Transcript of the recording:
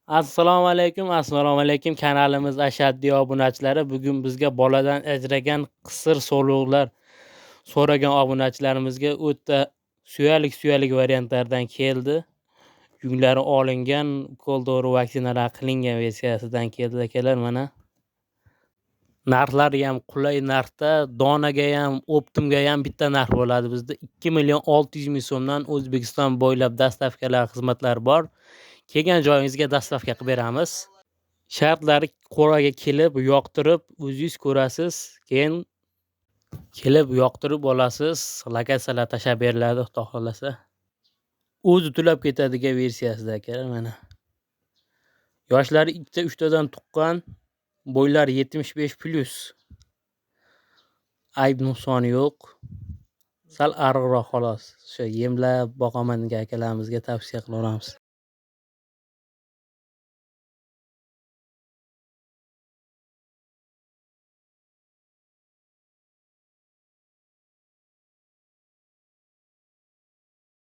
Assalomu alaykum, assalomu alaykum, kanalimiz ashaddiy obunachilari. Bugun bizga boladan ajragan qisir so'lug'lar so'ragan obunachilarimizga o'ta suyalik suyalik variantlardan keldi. Yunglari olingan, ukol dori vaksinalar qilingan versiyasidan keldi akalar mana. Narxlari ham qulay narxda, donaga ham, optimga ham bitta narx bo'ladi bizda. 2 million 600 ming so'mdan O'zbekiston bo'ylab dastavkalar xizmatlari bor. Kelgan joyingizga dastavka qilib beramiz. Shartlari qo'raga kelib, yoqtirib, o'zingiz ko'rasiz, keyin kelib yoqtirib olasiz. Lokatsiyalar tashlab beriladi, Xudo xohlasa. O'zi to'lab ketadigan versiyasida akalar mana. Yoshlari ikkita, uchtadan tuqqan, bo'ylari 75 plyus. Ayb nuqsoni yo'q. Sal ariqroq xolos. O'sha yemlab boqaman degan akalarimizga tavsiya qilaveramiz.